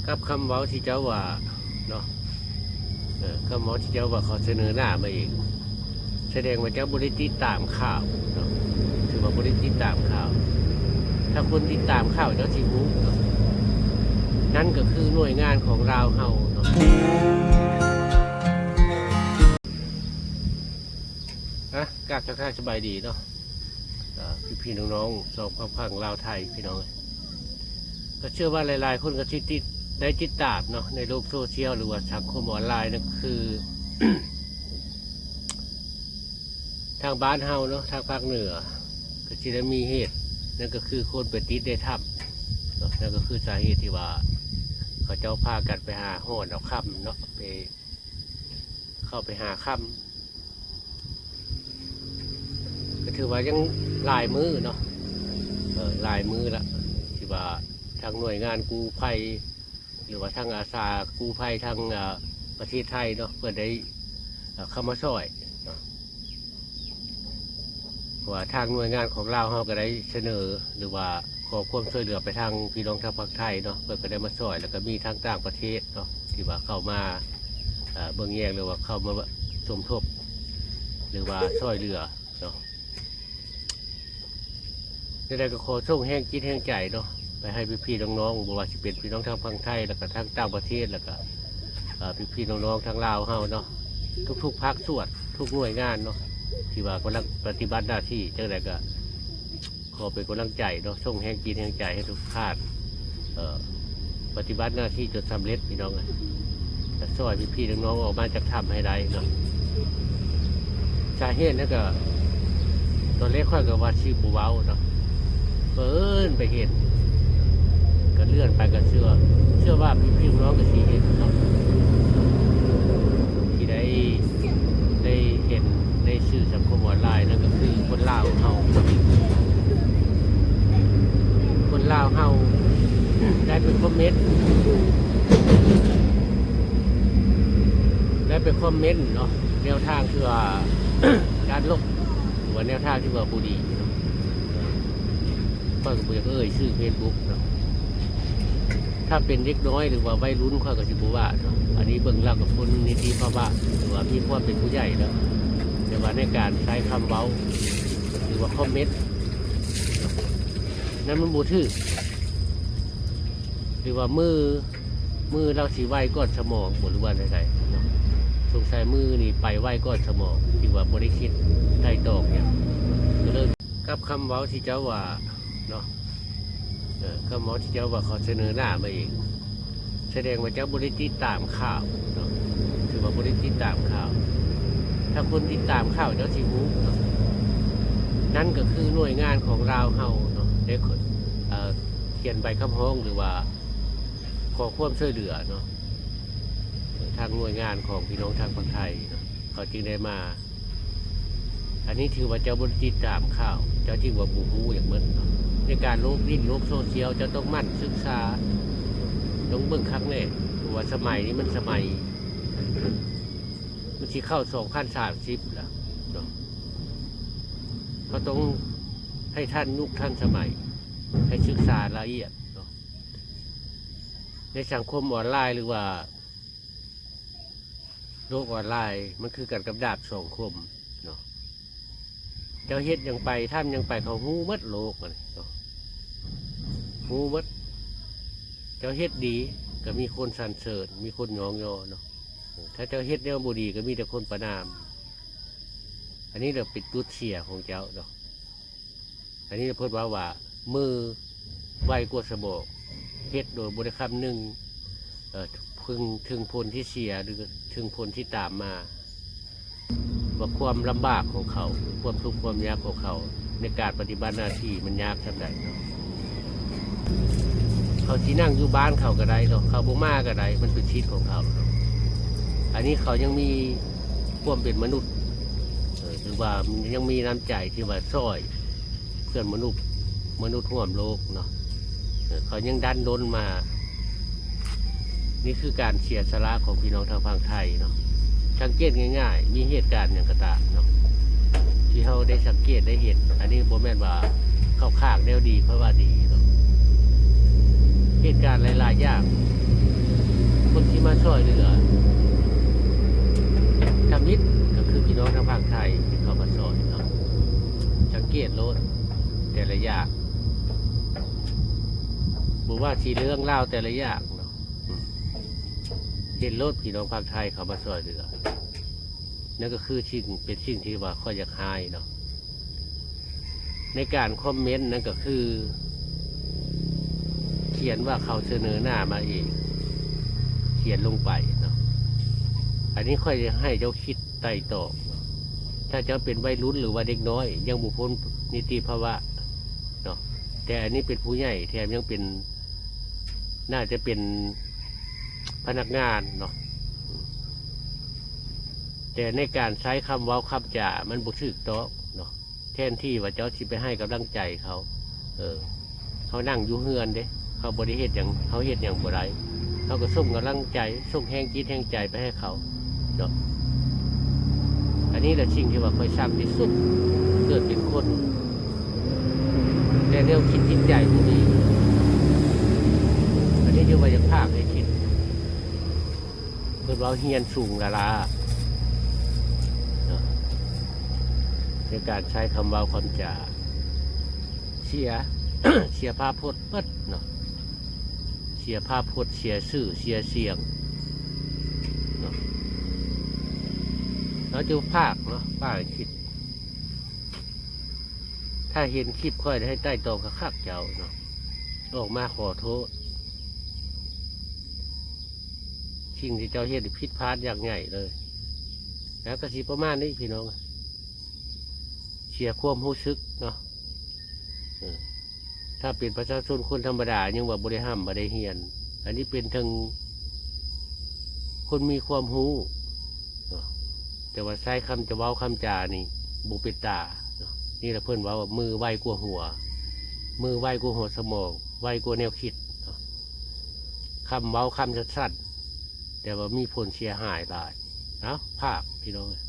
ກັບຄຳເວົ້າທີ່ເຈົ້າວ່າເນາະ ເອີ ຄຳເວົ້າທີ່ເຈົ້າວ່າເຂົາສະເໜີໜ້າມາເອງ ສະແດງວ່າເຈົ້າບໍ່ໄດ້ຕິດຕາມຂ່າວເນາະ ຖືວ່າບໍ່ໄດ້ຕິດຕາມຂ່າວ. ຖ້າຄົນຕິດຕາມຂ່າວເຈົ້າຊິຮູ້ເນາະ ນັ້ນກໍຄືໜ່ວຍງານຂອງລາວເຮົາເນາະ. ອ່ະ ກາບທັກທາຍສະບາຍດີເນາະ ອ່າ ພີ່ໆນ້ອງໆ ສອງຝັ່ງລາວໄທ ພີ່ນ້ອງເອີຍ. ກໍເຊື່ອວ່າຫຼາຍໆຄົນກໍຊິຕິດ ໄດ້ຕິດຕາມເນາະ ໃນໂລກໂຊຊຽວ ຫຼືວ່າສັງຄົມອອນລາຍ ນັ້ນກໍຄື ທາງບ້ານເຮົາເນາະ ທາງພາກເໜືອ ກໍຊິໄດ້ມີເຫດ ນັ້ນກໍຄືຄົນໄປຕິດໃນຖ້ຳເນາະ. ນັ້ນກໍຄືສາເຫດທີ່ວ່າເຂົາເຈົ້າພາກັນໄປຫາຮ່ອນເອົາຄຳເນາະ ໄປ ເຂົ້າໄປຫາຄຳ ກໍຖືວ່າຍັງຫຼາຍມື້ເນາະ ເອີ ຫຼາຍມື້ລະ ທີ່ວ່າທາງໜ່ວຍງານກູ້ໄພ ຫຼືວ່າທາງອາສາກູ້ໄພທາງ ເອີ ປະເທດໄທເນາະ ເພິ່ນໄດ້ ເອີ ເຂົ້າມາຊ່ອຍເນາະ. ເພາະວ່າທາງໜ່ວຍງານຂອງລາວເຮົາກໍໄດ້ສະເໜີ ຫຼືວ່າ ຂໍຄວາມຊ່ວຍເຫຼືອໄປທາງພີ່ນ້ອງທາງຝັ່ງໄທເນາະ ເພິ່ນກໍໄດ້ມາຊ່ອຍ ແລ້ວກໍມີທາງຕ່າງປະເທດເນາະ ທີ່ວ່າເຂົ້າມາ ເອີ ເບິ່ງແຍງ ຫຼືວ່າເຂົ້າມາສົມທົບ ຫຼືວ່າຊ່ອຍເຫຼືອເນາະ. ແນວໃດກໍຂໍສົ່ງແຮງຈິດແຮງໃຈເນາະ ໄປໃຫ້ພີ່ໆນ້ອງໆ ບໍ່ວ່າຊິເປັນພີ່ນ້ອງທາງຝັ່ງໄທ ແລ້ວກໍທາງຕ່າງປະເທດ ແລ້ວກໍ ເອີ ພີ່ໆນ້ອງໆທາງລາວເຮົາເນາະ ທຸກໆພາກສ່ວນ ທຸກໜ່ວຍງານເນາະ ທີ່ວ່າກຳລັງປະຕິບັດໜ້າທີ່. ຈັ່ງໃດກໍ ຂໍເປັນກຳລັງໃຈເນາະ ສົ່ງແຮງຈິດແຮງໃຈໃຫ້ທຸກທ່ານ ເອີ ປະຕິບັດໜ້າທີ່ຈົນສຳເລັດ ພີ່ນ້ອງເອີຍ ແລະ ຊ່ອຍພີ່ໆນ້ອງໆອອກມາຈາກຖ້ຳໃຫ້ໄດ້ເນາະ. ສາເຫດນັ້ນກໍ ຕອນແລກຂ້ອຍກໍວ່າຊິບໍ່ເວົ້າເນາະ ບັງເອີນໄປເຫັນ ກໍເລື່ອນໄປ ກໍເຊື່ອ ເຊື່ອວ່າພີ່ໆນ້ອງໆກໍຊິເຫັນເນາະ ທີ່ໄດ້ ໄດ້ເຫັນໃນສື່ສັງຄົມອອນລາຍ ນັ້ນກໍຄືຄົນລາວເຮົາ ຄົນລາວເຮົາໄດ້ໄປຄອມເມັນ ໄດ້ໄປຄອມເມັນເນາະ ແນວທາງທີ່ວ່າ ການລົບ ຫຼືວ່າແນວທາງທີ່ວ່າບໍ່ດີເນາະ. ຂ້ອຍກໍບໍ່ຢາກເອີ່ຍຊື່ເຟສບຸກເນາະ ຖ້າເປັນເດັກນ້ອຍ ຫຼືວ່າໄວລຸ້ນ ຂ້ອຍກໍຊິບໍ່ວ່າເນາະ ອັນນີ້ເບິ່ງແລ້ວກໍພົ້ນນິຕິພາວະ ຫຼືວ່າມີຄວາມເປັນຜູ້ໃຫຍ່ແລ້ວ. ແຕ່ວ່າໃນການໃຊ້ຄຳເວົ້າ ຫຼືວ່າຄອມເມັນ ນັ້ນມັນບໍ່ຖືກ ຫຼືວ່າມື ມືລາວຊິໄວກ່ອນສະໝອງບໍ ຫຼືວ່າແນວໃດເນາະ? ສົງໄສມືນີ້ໄປໄວກ່ອນສະໝອງ ທີ່ວ່າບໍ່ໄດ້ຄິດໄຕ່ຕອງຫຍັງ ກໍເລີຍ ກັບຄຳເວົ້າທີ່ເຈົ້າວ່າເນາະ ເອີ ຄຳເວົ້າທີ່ເຈົ້າວ່າເຂົາສະເໜີໜ້າມາເອງ ສະແດງວ່າເຈົ້າບໍ່ໄດ້ຕິດຕາມຂ່າວເນາະ ຖືວ່າບໍ່ໄດ້ຕິດຕາມຂ່າວ. ຖ້າຄົນຕິດຕາມຂ່າວເຈົ້າຊິຮູ້ເນາະ ນັ້ນກໍຄືໜ່ວຍງານຂອງລາວເຮົາເນາະ ໄດ້ ເອີ ຂຽນໃບຄຳຮ້ອງ ຫຼືວ່າ ຂໍຄວາມຊ່ວຍເຫຼືອເນາະ ທາງໜ່ວຍງານຂອງພີ່ນ້ອງທາງຝັ່ງໄທເນາະ ເຂົາຈຶ່ງໄດ້ມາ. ອັນນີ້ຖືວ່າເຈົ້າບໍ່ໄດ້ຕິດຕາມຂ່າວ ເຈົ້າຈຶ່ງວ່າບໍ່ຮູ້ຫຍັງໝົດເນາະ. ໃນການໂລກຫຼິ້ນໂລກໂຊຊຽວ ເຈົ້າຕ້ອງໝັ່ນສຶກສາ ຕ້ອງເບິ່ງຄັກແນ່ ເພາະວ່າສະໄໝນີ້ມັນສະໄໝ ມັນຊິເຂົ້າສອງພັນສາມສິບແລ້ວເນາະ. ເຮົາຕ້ອງໃຫ້ທັນຍຸກທັນສະໄໝ ໃຫ້ສຶກສາລະອຽດເນາະ. ໃນສັງຄົມອອນລາຍ ຫຼືວ່າໂລກອອນລາຍ ມັນຄືກັນກັບດາບສອງຄົມເນາະ. ເຈົ້າເຮັດຫຍັງໄປ ທຳຫຍັງໄປ ເຂົາຮູ້ໝົດໂລກຫັ້ນເນາະ ຮູ້ໝົດ. ເຈົ້າເຮັດດີກໍມີຄົນສັນເສີນ ມີຄົນຍ້ອງຍໍເນາະ. ຖ້າເຈົ້າເຮັດແນວບໍ່ດີກໍມີແຕ່ຄົນປະນາມ. ອັນນີ້ລະເປັນຈຸດເສຍຂອງເຈົ້າເນາະ. ອັນນີ້ລະເພິ່ນເວົ້າວ່າ ມືໄວກວ່າສະໝອງ ເຮັດໂດຍບໍ່ໄດ້ຄຳນຶງ ເອີ ເຖິງ ເຖິງຜົນທີ່ເສຍ ຫຼື ເຖິງຜົນທີ່ຕາມມາ ວ່າຄວາມລຳບາກຂອງເຂົາ ຄວາມທຸກຄວາມຍາກຂອງເຂົາ ໃນການປະຕິບັດໜ້າທີ່ມັນຍາກສ່ຳໃດເນາະ. ເຂົາຊິນັ່ງຢູ່ບ້ານເຂົາກໍໄດ້ເນາະ ເຂົາບໍ່ມາກໍໄດ້ ມັນເປັນສິດຂອງເຂົາເນາະ. ອັນນີ້ເຂົາຍັງມີຄວາມເປັນມະນຸດ ເອີ ຫຼືວ່າຍັງມີນ້ຳໃຈທີ່ວ່າຊ່ອຍເພື່ອນມະນຸດ ມະນຸດຮ່ວມໂລກເນາະ ເອີ ເຂົາຍັງດັນດົນມາ. ນີ້ຄືການເສຍສະຫຼະຂອງພີ່ນ້ອງທາງຝັ່ງໄທເນາະ. ສັງເກດງ່າຍໆ ມີເຫດການຫຍັງກໍຕາມເນາະ ທີ່ເຮົາໄດ້ສັງເກດໄດ້ເຫັນ ອັນນີ້ບໍ່ແມ່ນວ່າເຂົ້າຂ້າງແນວດີເພາະວ່າດີເນາະ. ເຫດການຫຼາຍໆຢ່າງ ຊ່ອຍເຫຼືອທຳອິດ ກໍຄືພີ່ນ້ອງທາງພາກໄທທີ່ເຂົ້າມາຊ່ອຍເນາະ. ສັງເກດໂລດແຕ່ລະຢ່າງ ບໍ່ວ່າຊິເລື່ອງລາວແຕ່ລະຢ່າງເນາະ ອືມ ເຫັນໂລດພີ່ນ້ອງພາກໄທເຂົ້າມາຊ່ອຍເຫຼືອ. ນັ້ນກໍຄືສິ່ງ ເປັນສິ່ງທີ່ວ່າຂ້ອຍຢາກຮ້າຍເນາະ ໃນການຄອມເມັນນັ້ນກໍຄື ຂຽນວ່າເຂົາສະເໜີໜ້າມາເອງ ຂຽນລົງໄປເນາະ. ອັນນີ້ຂ້ອຍຢາກໃຫ້ເຈົ້າຄິດໄຕ່ຕອງເນາະ ຖ້າເຈົ້າເປັນໄວລຸ້ນ ຫຼືວ່າເດັກນ້ອຍ ຍັງບໍ່ພົ້ນນິຕິພາວະເນາະ ແຕ່ອັນນີ້ເປັນຜູ້ໃຫຍ່ ແຖມຍັງເປັນ ໜ້າຈະເປັນພະນັກງານເນາະ ແຕ່ໃນການໃຊ້ຄຳເວົ້າຄຳຈາມັນບໍ່ຖືກຕ້ອງເນາະ. ແທນທີ່ວ່າເຈົ້າຊິໄປໃຫ້ກຳລັງໃຈເຂົາ ເອີ ເຮົານັ່ງຢູ່ເຮືອນເດ້ ເຂົາບໍ່ໄດ້ເຮັດຫຍັງ ເຮົາເຮັດຫຍັງບໍ່ໄດ້ ເຮົາກໍສົ່ງກຳລັງໃຈ ສົ່ງແຮງຈິດແຮງໃຈໄປໃຫ້ເຂົາເນາະ. ອັນນີ້ແຫຼະສິ່ງທີ່ວ່າຂ້ອຍຊັງທີ່ສຸດ ເກີດເປັນຄົນ ແຕ່ແນວຄິດຈິດໃຈບໍ່ມີ. ອັນນີ້ຖືວ່າຢາກພາກໃຫ້ຄິດ ເພິ່ນເວົ້າຮຽນສູງຫຼ້າໆເນາະ ໃນການໃຊ້ຄຳເວົ້າຄຳຈາ ເສຍ ເສຍພາບພົດເບິດເນາະ ເສຍພາບພົດ ເສຍຊື່ ເສຍສຽງເນາະ. ເຮົາຈະພາກເນາະ ພາກໃຫ້ຄິດ ຖ້າເຫັນຄລິບຂ້ອຍໃຫ້ໄຕ່ຕອງຄັກໆເຈົ້າເນາະ ອອກມາຂໍໂທດ ສິ່ງທີ່ເຈົ້າເຮັດຜິດພາດຢ່າງໃຫຍ່ເລີຍ. ແລ້ວກໍຊິປະມານນີ້ພີ່ນ້ອງ ເສຍຄວາມຮູ້ສຶກເນາະ ເອີ ຖ້າເປັນປະຊາຊົນຄົນທຳມະດາຍັງວ່າບໍ່ໄດ້ຮ່ຳບໍ່ໄດ້ຮຽນ ອັນນີ້ເປັນເຖິງຄົນມີຄວາມຮູ້ເນາະ ແຕ່ວ່າໃຊ້ຄຳຈະເວົ້າຄຳຈານີ້ບໍ່ເປັນຕາເນາະ. ນີ້ລະເພິ່ນເວົ້າວ່າມືໄວກວ່າຫົວ ມືໄວກວ່າຫົວສະໝອງ ໄວກວ່າແນວຄິດເນາະ. ຄຳເວົ້າຄຳສັ້ນໆ ແຕ່ວ່າມີຜົນເສຍຫາຍຫຼາຍ. ເອົ້າ ພາກພີ່ນ້ອງເອີຍ